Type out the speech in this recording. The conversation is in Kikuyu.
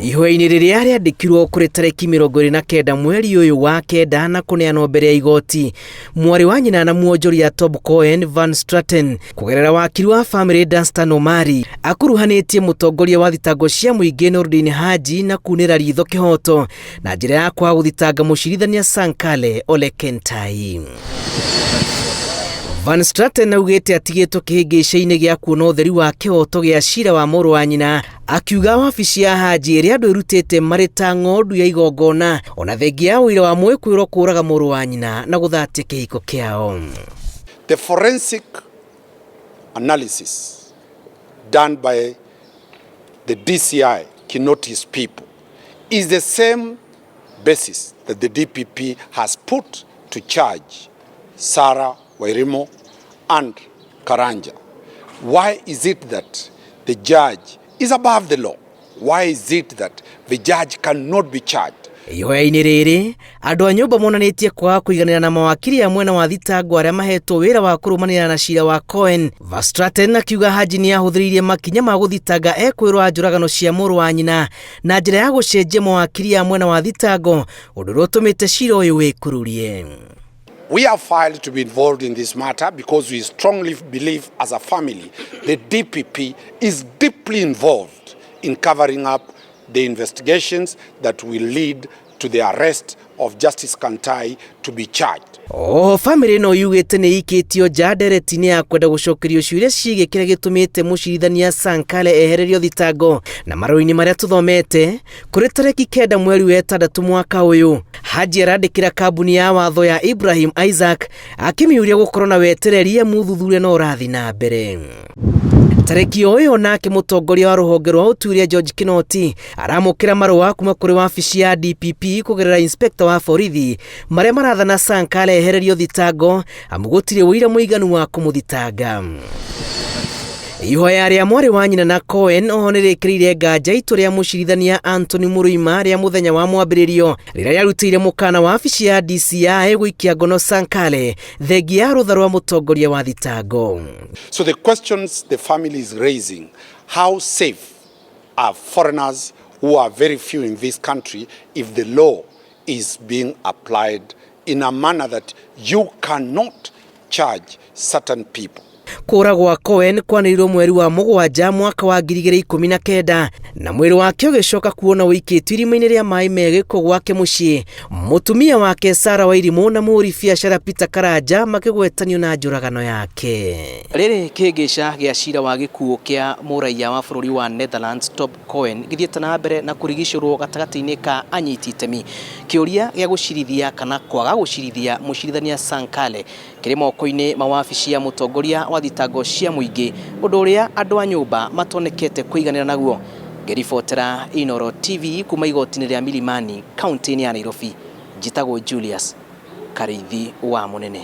Ihoya-inĩ rĩrĩa rĩandĩkirwo kũrĩ tarĩki 29 mweri ũyũ wa kenda na kũneanwo mbere ya igoti, mwarĩ wa nyina na mwonjoria Tob Cohen Van Straten kũgerera wakiri wa famĩlĩ Danstan Omari akuruhanĩtie mũtongoria wa thitango cia mũingĩ Nurdin Haji na kunĩra ritho kĩhoto na njĩra ya kwaga gũthitanga mũcirithania Sankale Ole Kentai. Van Straten augĩte atigĩtwo kĩhĩngĩca-inĩ gĩa kuona ũtheri wa kĩhoto gĩa cira wa mũrũ wa nyina, akiuga wabici ya Haji ĩrĩa andũ ĩrutĩte marĩ ta ng'ondu ya igongona ona thengia ya ũira wa mwĩkwĩrwo kũraga mũrũ wa nyina na gũthatia kĩhiko kĩao. The forensic analysis done by the DCI, Kinoti's people, is the same basis that the DPP has put to charge Sarah Wairimu and Karanja. Why is it that the judge is above the law? Why is it that the judge cannot be charged? Ihoya-inĩ rĩrĩ, andũ a nyũmba monanĩtie kwaga kũiganĩra na mawakiri a mwena wa thitango arĩa mahetwo wĩra wa kũrũmanĩrĩra na cira wa Cohen. Verstraeten akiuga Haji nĩ ahũthĩrĩirie makinya ma gũthitanga ekwĩrwo wa njũragano cia mũrũ wa nyina na njĩra ya gũcenjia mawakiri a mwena wa thitango, ũndũ ũrĩa ũtũmĩte cira ũyũ wĩkururie. We have filed to be involved in this matter because we strongly believe as a family the DPP is deeply involved in covering up the investigations that will lead to the arrest of Justice Kantai to be charged. Oho famĩlĩ ĩno yugĩte nĩ ĩikĩtio nja ndereti-inĩ ya kwenda gũcokerio ciũria ciĩgiĩ kĩrĩa gĩtũmĩte mũcirithania Sankale ehererio thitango na marũa-inĩ marĩa tũthomete kũrĩ tarĩki 9 mweri wa 6 mwaka ũyũ. Haji arandĩkĩra kambuni ya watho ya Ibrahim Isaac akĩmĩũria gũkorwo na wetereri amu ũthuthuria no ũrathiĩ na mbere. Tarĩki o ĩyo nake mũtongoria wa rũhonge rwa ũtuĩria George Kinoti aramũkĩra marũa kuma kũrĩ wabici ya DPP kũgerera inspector wa borithi marĩa marathana Sankale ehererio thitango amu gũtirĩ ũira mũiganu wa kũmũthitanga. Ihoya rĩa mwarĩ wa nyina na Cohen oho nĩrĩkĩrĩire nganja itua rĩa mũcirithania Anthony Mũrũima rĩa mũthenya wa mwambĩrĩrio rĩrĩa rĩarutĩire mũkana wabici ya DCI gũikia ngono Sankale thengia ya rũtha rwa mũtongoria wa thitango. So the questions the family is raising, how safe are foreigners who are very few in this country if the law is being applied in a manner that you cannot charge certain people? Kũra gwa Cohen kwanĩrĩirwo mweri wa 7 mwaka wa 2019 na mwĩrĩ wake ũgĩcoka kuona ũikĩtio irima-inĩ rĩa maĩ me gĩko gwake mũciĩ. Mũtumia wake Sarah Wairimu na mũhũri biacara Peter Karanja makĩgwetanio na njũragano yake. Rĩrĩ kĩhĩngĩca gĩa cira wa gĩkuũ kĩa mũraiya wa bũrũri wa Netherlands Tob Cohen gĩthiĩte na mbere na kũrigicũrwo gatagatĩ-inĩ ka anyiti itemi. Kĩũria gĩa gũcirithia kana kwaga gũcirithia mũcirithania Sankale kĩrĩ moko-inĩ ma wabici ya mũtongoria wa thitango cia mũingĩ, ũndũ ũrĩa andũ a nyũmba matonekete kũiganĩra naguo. Ngĩribotera Inooro TV kuma igoti-inĩ rĩa Milimani, kaunti-inĩ ya Nairobi, njĩtagwo Julius Karĩithi wa Mũnene.